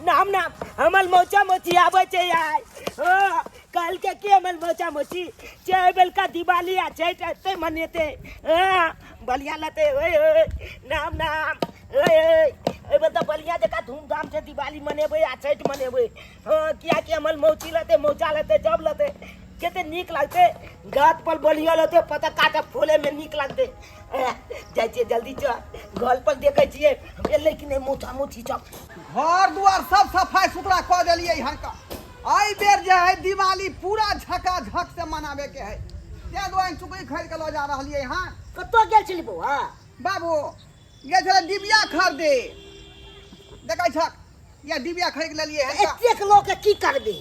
नाम नाम हमर मौचा मोची आबै छै आइ। हँ, कहलकै कि हमर मौचा मोची जे एहि बेलका दिवाली आ छठि एतै मनेतै। हँ, बलिया लेतै। ओए ओए नाम नाम ओए ओए एहि बेर तऽ बलिया जकाँ धूमधाम से दिवाली मनेबै आ छठि मनेबै। हँ, कियाकि हमर मौची लेतै, मौचा लेतै, जब लेतै कते नीक लगतै। गाछ पर बलिया लेतै, पतक्का के फोले में नीक लगतै। जाइ छियै जल्दी चल घर पर, देखै छियै एलै कि नहि मौचा मौची सब। घर दुआर सब सफाई सुथरा कऽ देलियै हन का। एहि बेर जे है दिवाली पूरा झकाझक से मनाबे के है, ताहि दुआरे चुकरी खरीद के लऽ जा रहलियै हन। कतऽ गेल छली बौआ? बाबू गेल छलै डिबिया खरीदे, देखै छक या डिबिया खरीद लेलियै हन का। एतेक लऽ के की करबही?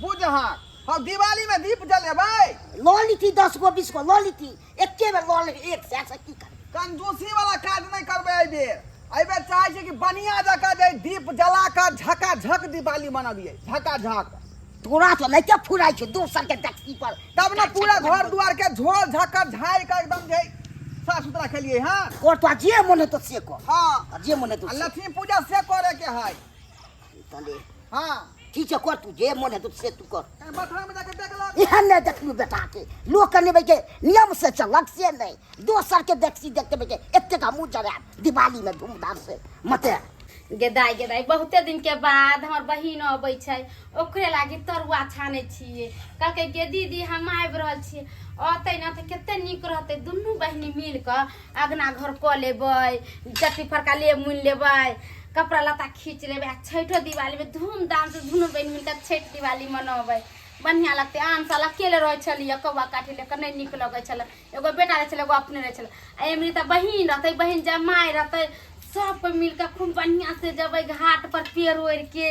बुझ हँ, हम दिवाली में दीप जलेबै। लऽ लीती 10 गो 20 गो लऽ लीती, एके बेर लऽ लेबही 100 से की करबही? कंजूसी वाला काज नहि करबै एहि बेर। एहि बेर चाहै छी कि बढ़िया जकाँ जे दीप जला कऽ झकाझक दिवाली मनबियै, झकाझक। तोरा तऽ नहि फुराइ छौ दोसर के देखी पर। तब ने पूरा घर दुआर के झोल झक्कर झाड़ि कऽ एकदम जे साफ सुथरा खेलियै। हँ कर, तोरा जे मन हेतौ से कर। हँ, जे मन हेतौ आ से। लक्ष्मी पूजा से करे के है। तले हँ ठीक छै, कर तू जे मन हेतौ से तू कर। कहीं बथान में जाके देख लक। एहन नहि देखलू बेटा के, लोक के नेबै के नियम से चलक से नहि, दोसर के देखसी देखते के एतेक हमहूँ जरायब दिवाली में धूमधाम से मते। गेदाइ गेदाइ, बहुते दिन के बाद हमर बहिन अबै छै, ओकरे लागी तरुआ छानै छियै। कहलकै गे दीदी हम आबि रहल छियै, अतै ने तऽ कते नीक रहतै, दुनू बहिनी मिल कऽ अगना घर कऽ लेबै, चट्टी फरका लेब मुनि लेबै, कपड़ा लत्ता खींच लेबै आ छठो दिवालीमे धूमधामसँ दुनू बहिन मिल कऽ छठि दिवाली मनबै, बढ़िआँ लगतै। आन साल अकेले रहै छलियै, कौआ काठी लऽ कऽ नहि नीक लगै छलै, एगो बेटा रहै छलै, एगो अपने रहै छलै। आ एमरी तऽ बहिन रहतै, बहिन जमाइ रहतै, सब कोइ मिल कऽ खूब बढ़िआँ से जेबै घाट पर पेड़ ओढ़िके,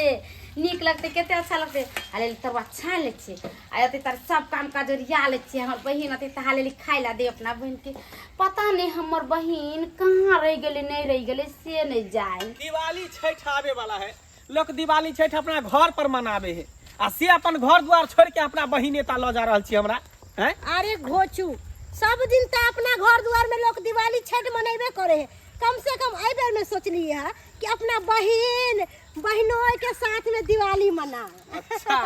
नीक लगतै, कते अच्छा लगतै। आ लेल तरुआ छानि लै छियै आ अतै तर सब काम काज ओरिया लै छियै। हमर बहिन अतै तहा लेली खाय लए दे अपना बहिनके। पता नहि हमर बहिन कहाँ रहि गेलै, नहि रहि गेलै से नहि जाय। दिवाली छठि आबे वाला है, लोक दिवाली छठि अपना घर पर मनाबे है आ से अपन घर द्वार छोड़ के अपना बहिन एता लऽ जा रहल छी हमरा हैं? अरे घोचू, सब दिन तऽ अपना घर दुआर में लोग दिवाली छठ मनेबे करे है, कम से कम एहि बेर में सोचलिए है कि अपना बहिन बहिनोई के साथ में दिवाली मना। अच्छा।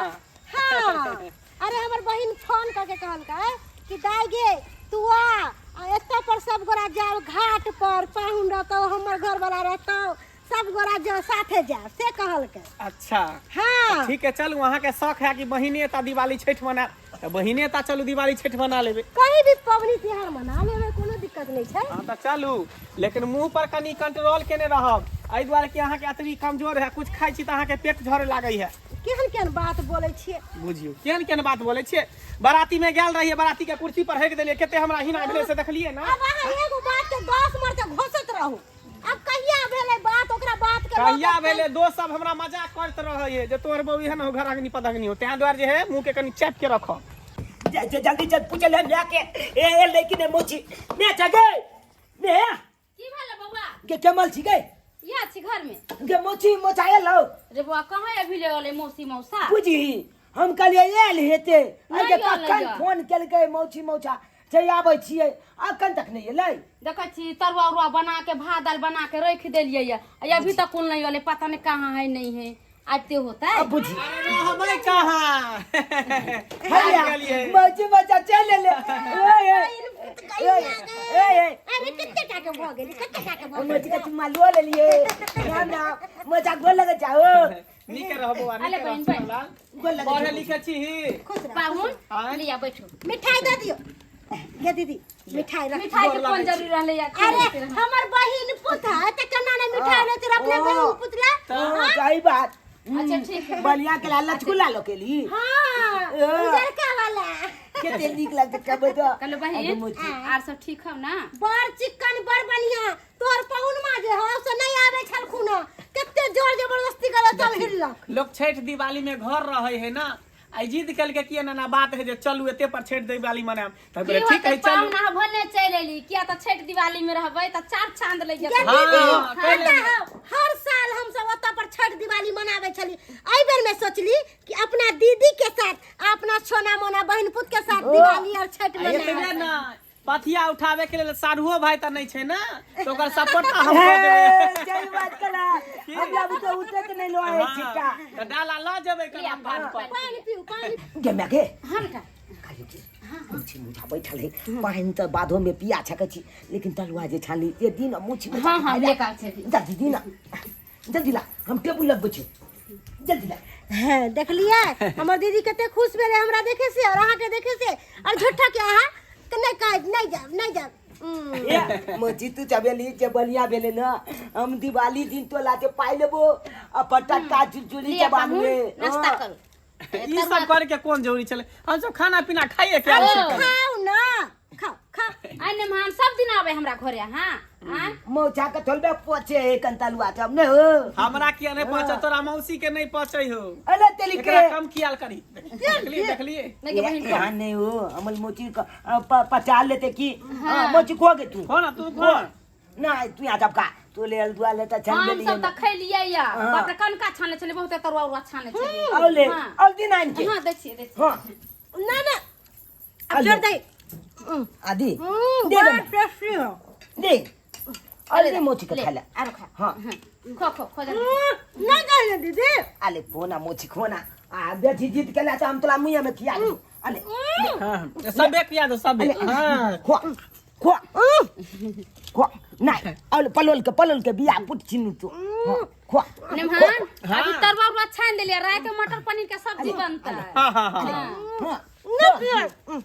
हाँ, अरे हमर बहिन फोन करके कहलकै कि दाई गे तू आ आ एतऽ पर सब गोरा जाओ घाट पर, पाहुन रहतौ, हमर घर वाला रहतौ, सब गोरा जाओ साथे जाओ, से कहलकै। अच्छा। हाँ ठीक है, चलू। अहाँ के शौक है कि बहिने एता दिवाली छठि मना, तऽ बहिने एता चलू दिवाली छठि मना लेबै। कहीं भी पबनी तिहार मना लेबै, कोनो दिक्कत नहीं छै। हाँ तऽ चलू, लेकिन मुंह पर कनी कंट्रोल केने रहब, एहि दुआरे कि अहाँ के अतरी कमजोर है, कुछ खाइ छी तऽ अहाँ के पेट झरे लागै है। केहन केहन बात बोलै छियै? बुझियौ केहन केहन बात बोलै छियै। बाराती में गेल रहियै, बाराती के कुर्सी पर हेक देलियै, कते हमरा हिना भेलै से देखलियै ना। अब अहाँ एगो बात के 10 मरते घोसैत रहू। अब कहिया भेलै बात ओकरा बात के लऽ के? कहिया भेलै, दोस्त सब हमरा मजाक करैत रहै है जे तोहर बहू एहन हो घर अग्नि पदग्नि हो, तें दुआरे जे है मुंह के कनी चापि के रखऽ। जल्दी चल पूछे ले मैं के ए ए लेकिन ए मोची मैं जगे मैं की भेलै बौआ? के कमल छी गए या छी घर में गे मोची मोचाए लो। रे बौआ, कहाँ अभी ले गेलै मौसी मौसा? बुझी हम कहलियै आयल हेतै। नहि आइ के आयल कखन यऽ। फोन केलकै मौसी मौसा छै आबै छियै, अखन तक नहि एलै। देखै छी तरुआ उरुआ बना के भात दालि बना के रखि देलियै ये, आ अभी तक कोन नहीं एलै, पता नहीं कहाँ है नहीं है, आबिते होतै। अब बुझी अरे रहबै कहाँ? हैया आबि गेलियै। मौसी मौसा चलि एलै। ओए ओए ओए ओए अरे कते टाके भऽ गेलै, कते टाके भऽ मौसी गेलै? के चुम्मा लऽ लेलियै। राम राम मौसा, गोर लगै जाओ। नीक रह बौआ, नीक अरे रह बहिन, बहिन। लाल। गोर लगै पढ़े छौ। लिखे छी ही? खुश रह। पाहुन आँय? लिया बैठू। मिठाई दे दियो गे दीदी, मिठाई रख। मिठाई के गोर कोन लागै जरूरी रहलै या? अरे हमर बहिन पुत है तऽ केना नहि मिठाई लेतै अपना बहिन पुत ला? हाँ, सही बात। अच्छा ठीक है। बलिया के लाल लचकुला लो के ली। हाँ, उजरका वाला कते नीक लगतै कहबै तऽ। कहलो आगे बहिन, मोची। आर सब ठीक हौ ना? बड़ चिक्कन, बड़ बढ़िया। तोहर पहुनमा जे हौ से नहीं आबै छलखुन हँ, कते जोर जबरदस्ती करे तब हिललक। लोक छठि दिवाली में घर रहे है ना, आई जिद केलकै कि एना एना बात है जे चलू एते पर छठि दिवाली मनायब, तऽ की कहलियै ठीक होतै है चलू। पाहुन, अहाँ भने चलि एली, किया तऽ छठि दिवाली में रहबै तऽ चार चांद लागि जेतै। गे दीदी, हाँ, पता कैले। हौ, हर साल हम सब ओतऽ पर छठ दिवाली मनाबै छली, एहि बेर में सोचली कि अपना दीदी के साथ आ अपना सोना मोना बहिन पुत के साथ दिवाली और छठ आ एतबे मनाबै। ना पथिया उठावे के लेल साढ़ुओ भाई तऽ नहि छै ने, तऽ ओकर सपोर्ट तऽ हम कऽ देबै। सही बात कला, हमरा बुते उठत नहीं लो है छिट्टा। तऽ डाला लऽ जेबै कनि हम घाट पर। पानि पीऊ, पानि। गे माय गे। हाँ बेटा। कहियो कि मुछी मुछा बैठल है, पानि तऽ बाधो में पिया छकै छी, लेकिन तलुआ जे छानली जे दिन मुछी। हाँ हाँ, ले का छै। जल्दी दी ना, जल्दी ला, हम टेबुल लगबै छी, जल्दी ला। है, देखलियै हमर दीदी कते खुश भेलै हमरा देखे से और अहाँके देखे से, और झूठा के अहाँ के नहि कहै, नहि जायब, नहि जायब। ए, मोची तू चबेली जे बढ़िया भेले ना, हम दिवाली दिन तो लाते पाइ लेबो आ पटक्का चुलचुली लिअ के बांधबे। पाहुन, नाश्ता करू। ई सब करे के कोन जरूरी छलै? हम सब खाना पीना खाइए के आयल छी कनी। खाउ ना, खाउ खाउ। आइ ने हम सब दिन आबै हमरा घरे। हाँ आँय? मौचा के थोड़बे पोछे है कंतलुआ सब ने हो। हमरा किया नहीं पचे? तोरा मौसी के नहीं पचे हो। अरे तेली के एकरा कम कियाल करी। देखलिए, देखलिए। नहीं के बहिन। यहाँ नहीं हो, अमल मोची का, पचा लेते की। हाँ, मोची खो गे तू। खो ना तू, खो ना तू। यहाँ जब का तू ले दुआ लेता छन। हम ले सब तऽ खैलियै या। हाँ। बाप रे, कनका छाने छलै, बहुते तरुआ उरुआ छाने छलियै। और ले। हाँ। और दिन आन के। हाँ, दै छियै, दै छियै। हाँ। ना ना, अब अरे। छोड़ दे। आदि दे बड़ा दे। टेस्टी हो। दे और दे मोची के ले, खा ले। आरो खा। हाँ। हाँ, खो खो खो जल्दी। नहीं चाहिए दीदी। अले खोना मोची, खोना। आ बेटी जीत के ला तो हम तोला मुँह में खिया दू। अले। हाँ, सबे किया दो, सबे। हाँ। खो खो खो। नहीं और पलोल के, पलोल के बिया पुट छिनु तू। हाँ, खो। नेमहान। हाँ। अभी तरुआ उरुआ छानि देलियै, राति के मटर पनीर के सब्जी बनतै। हाँ हाँ हाँ। हाँ। नहीं।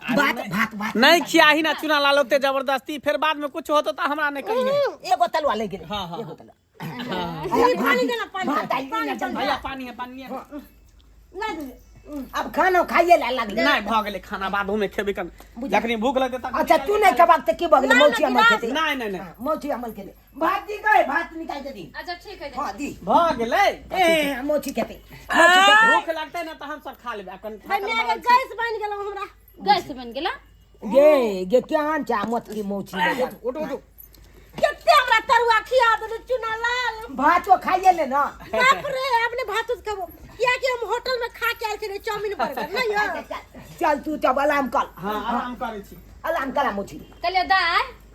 भात भात भात। नहीं खियाही ना चुना लाल ओते जबरदस्ती, फिर बाद में कुछ होतो तो हमरा नहीं कहिए। एगो तलवा ले गेलै। हाँ, हाँ, एगो तलवा। दीदी, पानी देना, पानी। भात डाल दी ना जल्दी। भैया, पानी है, पानी है। नहीं दीदी। अब खाना खाइए ला लागले। नहीं, भऽ गेलै खाना, बादो में खेबै कन, जखनी भूख लगतै तखनी। अच्छा, तू नहीं खेबाक तऽ की भऽ गेलै? मौसी अमल खेतै। नहीं नहीं नहीं। हाँ, मौसी अमल खेले। भात दी गए, भात निकाल के दी। अच्छा, ठीक है। हाँ, दी। भऽ गेलै। ए, मौसी खेतै। भूख लगतै ने तऽ हम सब खा लेबै अखन। भाई मैं के गैस बन गेलौ हमरा। गैस बनि गेला। गे गे, केहन छै मत की मौसी? उठ उठ। कते हमरा तरुआ खिया देलु चुना लाल। भातो खाइए ले ना। बाप रे, अपने भात उत खेबो, कियाकि हम होटल में खा के आयल छलियै चाउमीन बर्गर नहीं हो। चल तू तब आराम कर। हाँ, आराम करै छी। आराम करा मौसी। कहलियै दाय,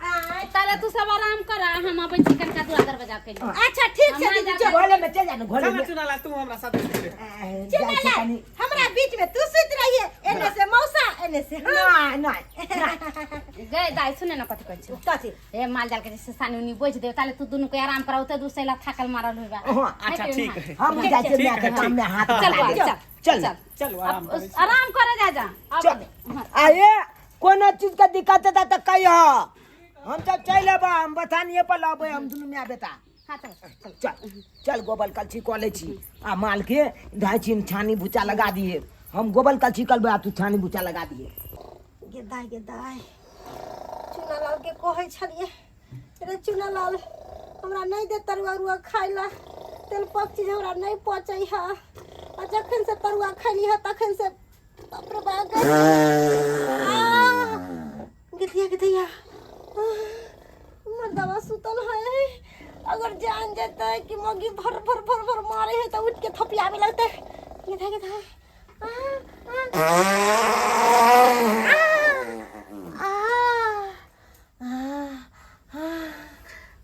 आय। ताले तू सब आराम कर, हम अबै छी कनका दुआ दरवाजा के लिए। अच्छा, ठीक छै हमरा दीदी। जा- चल। घरे में चल जा ना, घरे चल में। चुना लाल, तू हमरा साथे सुति रह। जाइ चुना छी लाल, कनी। हमरा बीच में तू सुति रहिए, एने से मौसा, एने से हम। नहीं नहीं नहीं। गए दाय, सुने ना कथी कहै छी। कथी? ए, माल जाल के जैसे सानी उनी बोझ देव, ताले तू दुनू के आराम करा, ओते दू सैला थाकल मारल होइबा। हाँ। अच्छा, ठीक है। हम जाइ छी ठीक माय के है, काम में हाथ चल लगा बा, दे। चल। चल। चल। चलू, आराम अब करै छी। आराम करे जा जा अब। चल। आये, कोनो चीज के दिक्कत हेतै तऽ कहिह, हम सब चलि एबै, हम बथानिए पर लबै हम दुनू माय बेटा। हाँ, चल चल। चल चल, गोबर कलछी कऽ लै छी आ माल के धाइ छी, छानी भुच्चा लगा दिए। हम गोबर कलछी करबै आ तू छानी भुच्चा लगा दिए। गे दाय, गे दाय, चुना लाल के कहै छलियै, रे चुना लाल, हमरा नहि दे तरुआ उरुआ खाइ ला, तेल पक चीज हमरा नहि पचै है, आ जखन से तरुआ खैली है तखन से बाप रे बाप। गिदिया गिदिया, मर्दवा सुतल है, अगर जान जेतै कि मगी भर भर भर भर मारे है तऽ उठ के थपियाबे लगतै। गिदा गिदा, आ आ आ आ आ,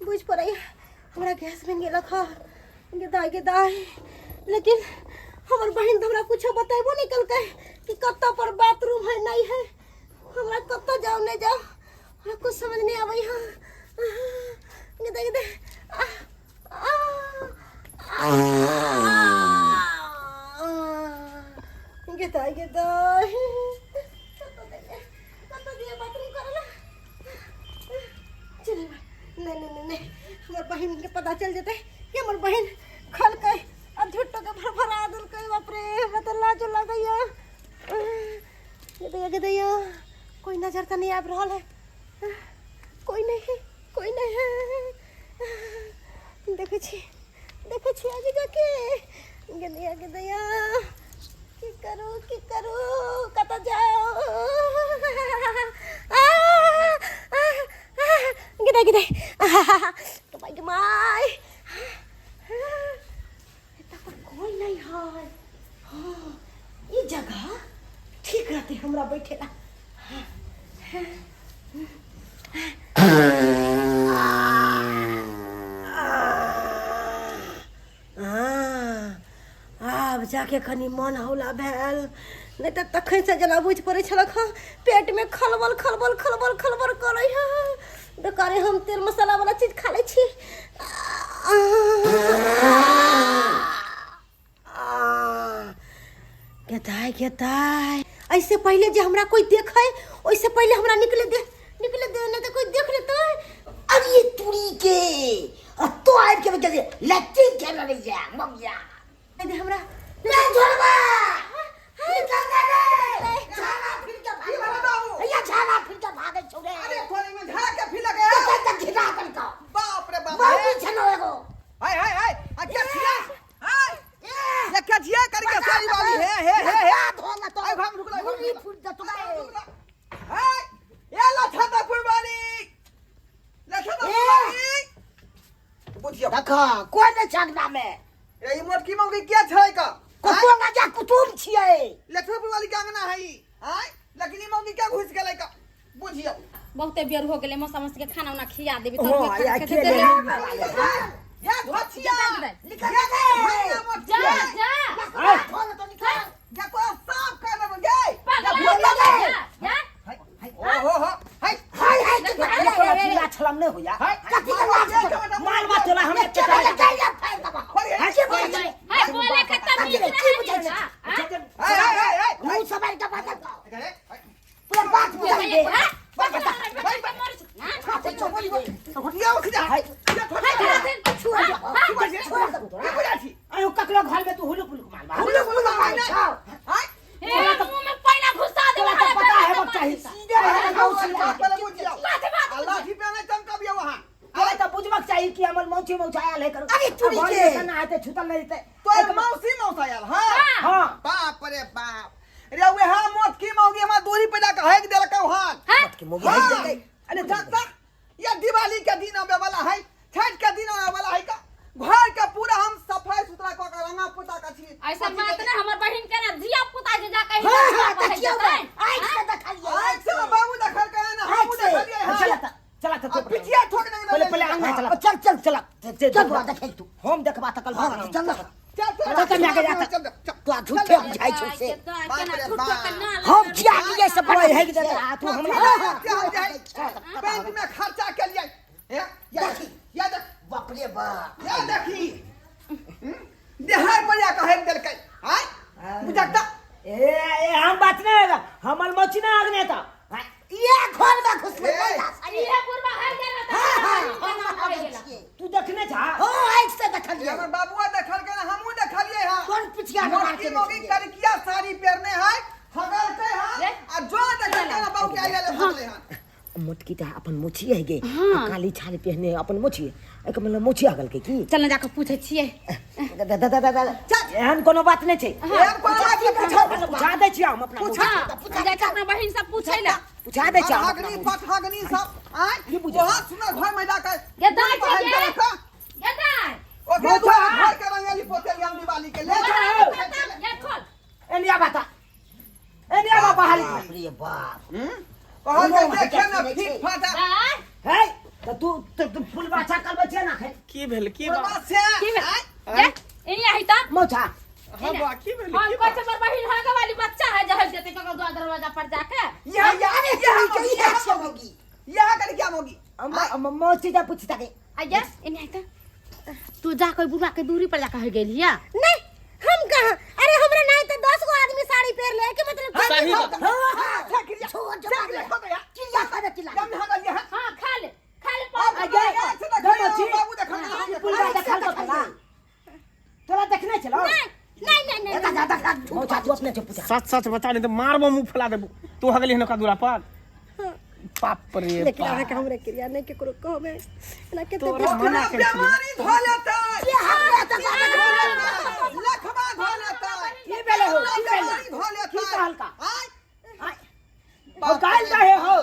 बुझ पड़ै हमरा गैस बनि गेलक ह। गेदाय गेदाय, लेकिन हमर बहिन तऽ हमरा कुछो बतेबो नहि केलकै कि कतऽ पर बाथरूम है, नहीं है। हमरा कतऽ जाउ, नहि जाउ, हमरा कुछ समझ नहीं आबै है। गेदाय गेदाय, आ आ आ, गेदाय गेदाय, कतऽ दिए, कतऽ दिए बाथरूम करला? चल, नहीं नहीं नहीं नहीं, हमर बहिन के पता चल जेतै कि हमर बहिन खलकै आ झुट्टो के भरभरा देलकै। बाप रे, हमरा तऽ लाजो लगैया। गे दैया, कोई नजर तऽ नहीं आबि रहल है? कोई नहीं है, कोई नहीं है। देखै छी, देखै छी आगे जाके। गे दैया, गे दैया, की करू, की करू, कतऽ जाउ? आ आ गिदा गिदा, गे my, एतऽ पर कोई नहीं है। हाँ, ई जगह ठीक रहते हमरा बैठेला। हाँ, आब जाके कनि मन हौला भेल नहि तऽ तखनसँ जेना बुझि पड़ै छलक हँ पेटमे खलबल खलबल खलबल खलबल करै है बेकारे हम तेल मसाला वाला चीज खा लै छी। गेताय गेताय, ऐसे पहिले जे हमरा कोई देखे ओइसे पहिले हमरा निकले दे, निकले दे, नहीं तो कोई देख लेते। अरे तुरी के आ तो आबि के बच्चा लैट्रिन के लड़ै जा मगिया दे हमरा। नहीं छोड़बा, निकल दे रे, झाड़ा फिर के की भागे। भेलै बाबू? या झाड़ा फिर के भागे छौ रे। अरे थोड़ी में झाड़ा के फिर लगे। कते तक घिना देलकौ। बाप रे बाप। मौगी छलौ एगो। हाय हाय हाय, आ क्या छिया हाय, ये क्या छिया करके सारी वाली हे हे हे हे। धो आइ हम रुकला। मुर्गी फूट दतौ। हाय, ये लछा फुलवाली, लछा फुलवाली, बुझियो। देख, कोई नहि छै अंगना में। रे, ई मोटकी मौगी क्या छै का? कुकुर ना जा कुटुम छियै। लछा फुलवाली के अंगना है ई। आय, लेकिन ई मौगी क्या घुस गेलै का, बुझियो। बहुते बेर हो गेलै, मौसा मौसी के खाना उना खिया देबी। हाँ, तब या के के दे। या धोचिया। निकल दे। जा जा। तो निकल। या तो साफ कर देबो गे। पागल या हो भूल गेलै, जा जा। ओ हो हो, हाय। हाय हाय, की कोनो चिल्ला छलम नहि होया। हाय। कथी के लाज? माल बात तोला हमरा चटा हाय के बोलै छै? हाय, बोले के तमीज की नहीं बुझै छै? है। हाय हाय हाय। मुँह सवार के बात पूरा बात बुझल दे। आयो, ककरो घर में तू हुलुक हुलुक मारबा? हुलुक हुलुक मारबा छौ। मुंह में पहिला घुसा देबे। तोरा तऽ पता हेबाक चाही सीधे लाठी पे नहीं चमकबियो वहाँ। तोरा तऽ बुझबाक चाही कि हमर मौसी मौसा आयल है करू। अरे चुरी आ, के। घर में ना हेतै, छुतल नहि हेतै। तोर मौसी मौसा आयल? हाँ। हाँ। बाप रे बाप रे, वह मोट की मौगी हमार दूरी पे जाके हेक देलक हाथ। मोटकी मौगी हेक देलकै। अरे चाचा, ये दिवाली के दिन आवे वाला है, छठ के दिन आवे वाला है का घर के पूरा हम सफाई सुथरा क के रंगा पोता के छी। ऐसा बात ना हमर बहिन के ना धिया पुता जे जा कहीं हाँ हाँ, देखियौ ने, आँखि से देखलियै। आँख से बाबू देखल के ना, हमहू आँखि से। देखलियै। हां। चला तऽ, चला तऽ। आ पिटिया ठोक नहीं। पहिले पहिले अंगना चला। चल चल चला। चल बुआ, देखै तू। हम देखबा तऽ कल। हाँ, चल ना। चल चल। चल, चल, आगे जा। चल चल। तोरा झूठे हम जाइ छौ से। बाप रे बाप। हम किया लिए से ओए हेक देतै आ तू हमरा। बैंक में खर्चा के लिए ये देखी, ये देख। बाप रे बाप। ये देखी, देहार पर या कहे देलकै आय बुझकता। ए ए, हम बात नहीं, हमर मौसी ना आगने तऽ ये घर में घुसलै। ए। इहे बुढ़वा है गेल। हाँ हाँ, हम आबै छियै। तू देखने छा? हाँ, आँखि से देखलियै। हमर बाबुआ देखल के ना, हमहू देखलियै हां। कोन पिछिया के मार मोटकी के मोगी करिकिया साड़ी पहनने है, हगलते हां, आ जो देखल के ना बाबू के आइले भगले हां। मोटकी तऽ अपन मोछी है गे। आ काली छाल पहने अपन मोछी, एकर मतलब मोछी आगल के की? चल ना, जाके पूछे छियै। द द द द द, एहन कोनो बात नहि छै। एहन कोनो बात नहि, पूछो। पूछा दै छियै हम अपना मौसी। हां, जाके अपना बहिन से पूछे ला। पूछा दै छियै हम अपना हगनी मौसी। पठगनी सब आय की बुझै? बहुत सुंदर घर में जाके गे दाइ छै पहन गे। देलक। गे दाइ। ओकरे दुआरे घर के रंगेली पोतेली हम दिवाली के ले। गे खोल। एनिया बाता, एनिया बा बहाली। बाप रे बाप। कहल के देखे में फिट फाटा। दाइ। हे, तऽ तू तऽ तू फूल बाछा करबै छियै ना खै? की भेल, की बात? बात से की भेल आय गे? एनी आही त। मौसा। हाँ बा, की भेल? हम की कहै बात? छै हमर बहिन हगे वाली बच्चा है जे हग जेतै ककरो द्वार दरवाजा पर जाके। यह यह अरे यह चुरी के इहे छियै मौगी। यह कर क्या मोगी? हम मौसी से पूछता के। आ गे, एनी आही त। तू जा कोई बुढ़वा के दूरी पर जाके हो गेलिया? नहीं, हम कहाँ? अरे हमरा नहीं तो 10 गो आदमी साड़ी पहन ले के मतलब। सही बात। हाँ हाँ, ठेकरिया छोड़ ठेकरिया खो गया। चिल्ला कर, चिल्ला। जब हगल यह। हां, खा ले, खा ले। अब आ गे, आँख से देखलियै, मौसी। बाबू देखल। फूल देखल तो तोरा तोरा देखने छलौ? नहीं नहीं नहीं नहीं। दादा दादा। मौसा, तू अपने से पूछा। सच सच बता, नहीं तो मारबो, मुंह फुला देबो। तू हगली हन ओकरा दूरा पर? बाप रे लेकिन बाप। अहाँके हमरा क्रिया नहीं केकरो कहबै एना कते। तोरा मना ओकरा करै छलियै। बीमारी धो लेतै। ये हमरा तऽ लखवा धो लेतै। की भेलै हो? की भेलै? बीमारी धो लेतै। की कहलका? आय। आय, हौ गाइल दहे, हौ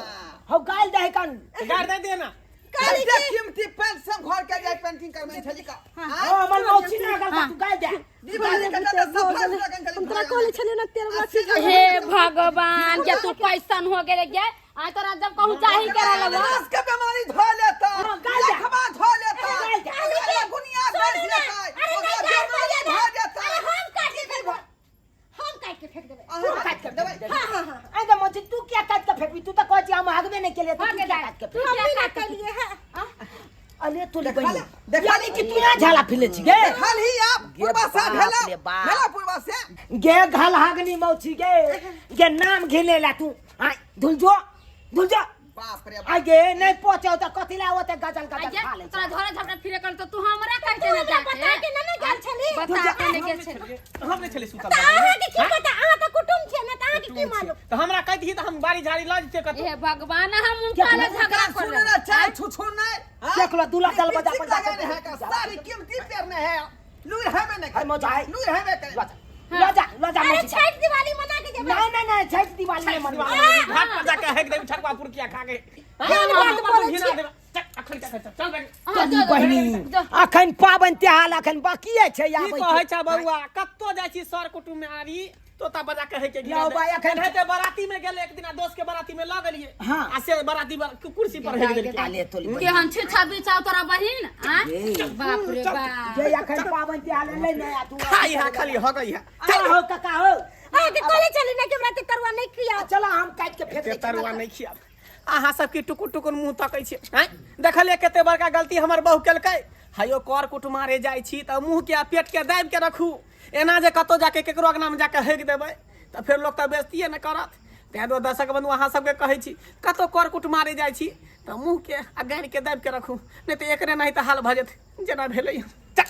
हौ गाइल दहे कन। गाड़ दे देना। कते कीमती पेंट सब घर के जाय पेंटिंग करबै छली का। हौ हमर मौसी ना आगल का, तू गाइल दे। दिवाली के दादा सफाई सुथरा हम तोरा कहले छलियै ना तेल वाला चीज। हे भगवान, के तू कैसन हो गेले गे? आय तोरा जब कहूँ चाही के रहल बा। नास के बीमारी धो लेता हाँ, गाल जा। लखवा धो लेता गाल जा। ओकरा गुनिया सुनू गैस ना, लेता अरे ओकरा नहीं गाल बीमारी पड़े धो देता अरे हम काट के फेंक हम काट के फेंक देबै तू काट के देबै। फेंक देबही। हां हां हां अरे तो मौसी तू क्या काट के फेंकबी तू तो कहै छी हम हगबे नहीं केलिए तू हाँ, क्या के काट के तू फेंकबी क्या हम भी ना काट के केलिए हैं अरे तू देखा बहिनी ले, देखा यानी कि तू यहाँ झाला फिले छी गे देखल ही आप गे पूर्वा से बाप भेला रे बाप। भेला पूर्वा से गे घल हागनी मौसी गे गे नाम घिनेला तू आ धुल जो धुल जो बाप रे आ गे नहीं पहुंचे तो कथी ला ओते गजल गजल आगे खा ले तोरा झोरे झपटा फिरे कर तो तू हमरा कहते तू ना हमरा जाके बता के ना ना गेल छली बता के नहीं गेल छली हम नहीं छली सुतल तऽ अहाँके की पता अहाँ तऽ कुटुम्ब छियै ने तऽ अहाँके की मालूम तऽ हमरा कहती तऽ हम बाड़ी झाड़ी लऽ जैतियै कतौ हे भगवान हम उनका ले झगड़ा कर सुन ना चाहे छुछु नहीं हाँ? देख लो, दूल्हा दल बजा लिपस्टिक पर जाके लगाने है का सारी कीमती पेरने है लूर है में नहीं है मौजा है। लूर है में करे ल जा ल जा अरे मौसी छठ दिवाली मना के जेबै नहीं नहीं नहीं छठ दिवाली नहीं मनवा घाट पर जाके हेक देब ठकुआ पुरकिया खा के केहन बात बोलै घिना छियै? देब चल अखन चल चल चल बेटी। तनी बहिनी अखन पाबनि तिहार अखन बाकिए छै की आबै कहै छै छै बौआ कत्तो जाइ छी सर कुटुम्ब में आरी तोता बजा के हे के गिरा लौ दे। भाई, अखन- एनाहिते बराती में गेलै एक दिना दोस्त के बराती में लऽ गेलियै हाँ। आ से बराती कुर्सी पर हेक देलकै आले तोली बहिनी। केहन छिछा बिछाउ तोरा बहिन आ बाप रे बाप जे अखन पाबनि तिहार एलै ने आ तू खाई हा खाली हगई हा चल हो काका हो अहाँके कहले छली ना कि हमरा ते तरुआ नहीं खियाओ चल हम काटि के फेंक के दै छी। तरुआ नहि खियाब अहाँ सबके टुकुर टुकुर मुँह तकै छी आँय देखलियै कते बड़का गलती हमर बहू केलकै हयो कर कुटुमारे जाइ छी तऽ मुँह के आ पेट के दाबि के रखू एना जे कतौ जाके केकरो अङ्गनामे जाके हेक देबै तऽ फेर लोक तऽ बेइज्जतिये ने करत ताहि दुआरे दर्शक बन्धु अहाँ सबके कहै छी कतौ कर कुटुमारे जाइ छी तऽ मुँहके आ गाड़िके दाबि के रखू नहि तऽ एकरे नहि तऽ हाल भऽ जेतै जेना भेलै हन। चल।